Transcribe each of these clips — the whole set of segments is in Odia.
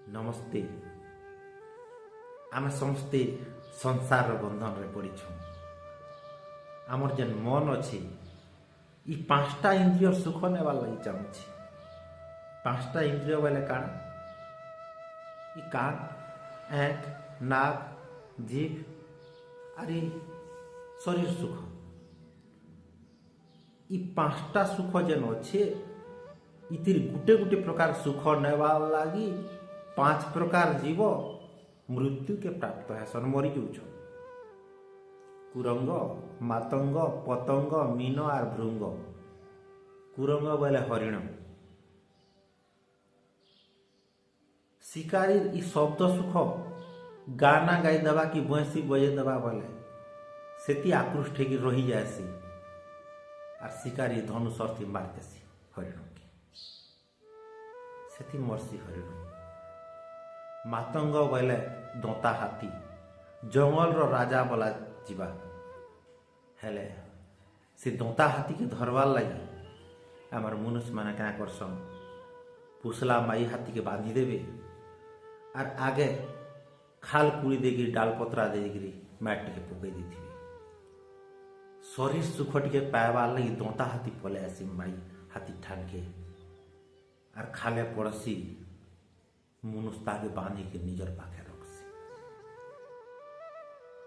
ନମସ୍ତେ। ଆମେ ସମସ୍ତେ ସଂସାରର ବନ୍ଧନରେ ପଡ଼ିଛୁ। ଆମର ଯେନ୍ ମନ ଅଛି, ଇ ପାଞ୍ଚଟା ଇନ୍ଦ୍ରିୟ ସୁଖ ନେବାର୍ ଲାଗି ଚାହୁଁଛି। ପାଞ୍ଚଟା ଇନ୍ଦ୍ରିୟ ବୋଇଲେ କାଣା? ଇ କାନ, ଆଁଖ, ନାକ, ଜିଭ ଆର୍ ଇ ଶରୀର ସୁଖ। ଇ ପାଞ୍ଚଟା ସୁଖ ଯେନ୍ ଅଛେ, ଇଥିର୍ ଗୁଟେ ଗୁଟେ ପ୍ରକାର ସୁଖ ନେବାର୍ ଲାଗି ପାଞ୍ଚ ପ୍ରକାର ଜୀବ ମୃତ୍ୟୁକେ ପ୍ରାପ୍ତ ହେସନ୍, ମରି ଯାଉଛନ୍। କୁରଙ୍ଗ, ମାତଙ୍ଗ, ପତଙ୍ଗ, ମୀନ ଆର୍ ଭୃଙ୍ଗ। କୁରଙ୍ଗ ବୋଇଲେ ହରିଣ। ଶିକାରୀ ଇ ଶବ୍ଦ ସୁଖ, ଗାନା ଗାଇଦେବା କି ବଇଁଶୀ ବଜେଇ ଦେବା ବୋଇଲେ ସେତି ଆକୃଷ୍ଟ ହେଇକି ରହିଯାଏସି ଆର୍ ଶିକାରୀ ଧନୁଶରଥି ମାରିଦେସି ହରିଣକେ, ସେତି ମରସି ହରିଣ। ମାତଙ୍ଗ ବୋଇଲେ ଦନ୍ତା ହାତୀ, ଜଙ୍ଗଲର ରାଜା ବୋଲା ଯିବା। ହେଲେ ସେ ଦନ୍ତା ହାତୀକେ ଧରବାର୍ ଲାଗି ଆମର ମନୁଷ୍ୟମାନେ କାଁ କରସନ୍? ପୁଷଲା ମାଇ ହାତୀକେ ବାନ୍ଧିଦେବେ ଆର୍ ଆଗେ ଖାଲ କୁଡ଼ି ଦେଇକିରି, ଡାଲ ପତରା ଦେଇକିରି ମାଟି ଟିକେ ପକେଇ ଦେଇଥିବେ। ଶରୀର ସୁଖ ଟିକେ ପାଇବାର୍ ଲାଗି ଦନ୍ତା ହାତୀ ପଲେଇ ଆସି ମାଇ ହାତୀ ଠାନକେ ଆର୍ ଖାଲେ ପଡ଼ସି। ମନୁଷ ତାକେ ବାନ୍ଧିକି ନିଜର ପାଖେ ରଖସି।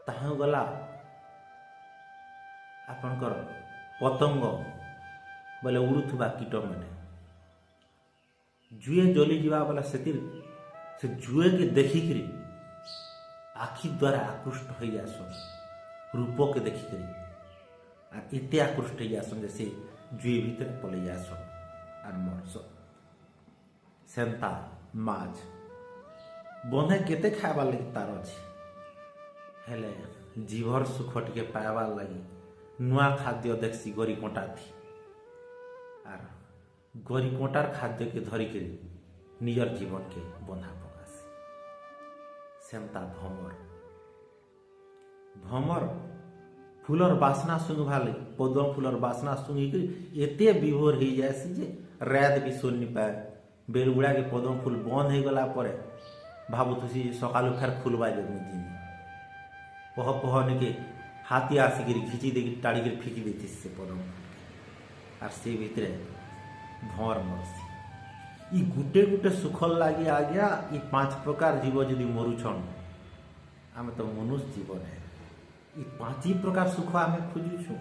ତାହା ଗଲା ଆପଣଙ୍କର ପତଙ୍ଗ ବୋଇଲେ ଉଡ଼ୁଥିବା କୀଟମାନେ। ଜୁଏ ଜଲି ଯିବା ବୋଲେ ସେଥିର୍ ସେ ଜୁଏକେ ଦେଖିକିରି ଆଖି ଦ୍ୱାରା ଆକୃଷ୍ଟ ହେଇଯାଏସନ୍, ରୂପକେ ଦେଖିକିରି ଆର୍ ଏତେ ଆକୃଷ୍ଟ ହେଇଯାଏସନ୍ ଯେ ସେ ଜୁଏ ଭିତରେ ପଲେଇ ଯାଏସନ୍ ଆର୍ ମରସନ୍। ସେନ୍ତା ମାଛ ବନ୍ଧେ କେତେ ଖାଇବାର୍ ଲାଗି ତାର ଅଛି, ହେଲେ ଜିଭର ସୁଖ ଟିକେ ପାଇବାର୍ ଲାଗି ନୂଆ ଖାଦ୍ୟ ଦେଖ୍ସି ଗରି କଣ୍ଟାଥି ଆର୍ ଗରି କଣ୍ଟାର ଖାଦ୍ୟକେ ଧରିକିରି ନିଜର ଜୀବନକେ ବନ୍ଧା ପକାସି। ସେନ୍ତା ଭମର। ଭମର ଫୁଲର ବାସ୍ନା ଶୁଙ୍ଘବା ଲାଗି, ପଦ୍ମ ଫୁଲର ବାସ୍ନା ଶୁଙ୍ଘିକରି ଏତେ ବିଭୋର ହେଇଯାଏସି ଯେ ରାତ ବି ଶୋଇ ପାଏ। ବେଲ ଗୁଡ଼ାକେ ପଦ୍ମ ଫୁଲ ବନ୍ଦ ହେଇଗଲା ପରେ ଭାବୁଥିସି ଯେ ସକାଳୁ ଫେର ଖୁଲବା ଯେ ମୁଇଁ ଯିମି। ପହ ପହ ନିକେ ହାତୀ ଆସିକିରି ଘିଚି ଦେଇକି, ଟାଣିକିରି ଫିକି ଦେଇଥିସି ସେ ପଦ୍ମ ଫୁଲକେ ଆର୍ ସେ ଭିତରେ ଭଁର ମରସି। ଇ ଗୁଟେ ଗୁଟେ ସୁଖର ଲାଗି ଆଜ୍ଞା ଇ ପାଞ୍ଚ ପ୍ରକାର ଜୀବ ଯଦି ମରୁଛନ୍, ଆମେ ତ ମନୁଷ୍ୟ ଜୀବନ ହେ। ଇ ପାଞ୍ଚ ପ୍ରକାର ସୁଖ ଆମେ ଖୋଜୁଛୁ,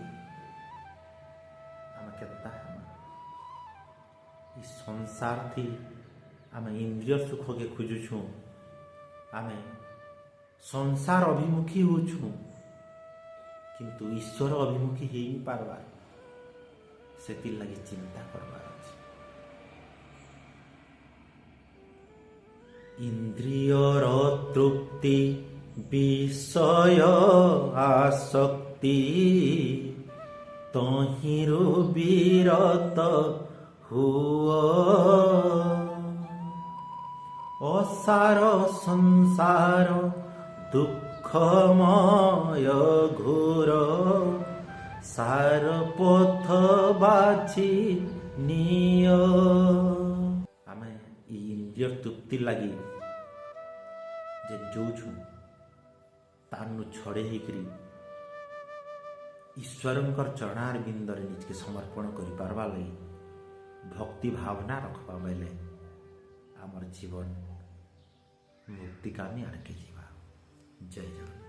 ଆମେ କେନ୍ତା ହେମା? ଇ ସଂସାର ଥି ଆମେ ଇନ୍ଦ୍ରିୟ ସୁଖକେ ଖୋଜୁଛୁ, ଆମେ ସଂସାର ଅଭିମୁଖୀ ହଉଛୁ, କିନ୍ତୁ ଈଶ୍ୱର ଅଭିମୁଖୀ ହେଇ ନି ପାରବାର। ସେଥିର୍ ଲାଗି ଚିନ୍ତା କରବାର ଅଛି। ଇନ୍ଦ୍ରିୟର ତୃପ୍ତି, ବିଷୟ ଆସକ୍ତି, ତହିଁରୁ ବିରତ ହୁଅ। ଅସାର ସଂସାର ଦୁଃଖମୟ ଘୋର, ସାର ପଥ ବାଛି ନିଅ। ଆମେ ଇ ଇନ୍ଦ୍ରିୟ ତୃପ୍ତି ଲାଗି ଯେ ଯୋଉଛୁ, ତାନୁ ଛଡ଼େଇ ହେଇକରି ଈଶ୍ୱରଙ୍କର ଚରଣାର ବିନ୍ଦରେ ନିଜକେ ସମର୍ପଣ କରିପାରବା ଲାଗି ଭକ୍ତି ଭାବନା ରଖବା ବେଲେ ଆମର ଜୀବନ ମୁକ୍ତିକାମୀ ଆଡ଼କେ ଯିବା। ଜୟ ଜଗନ୍ନାଥ।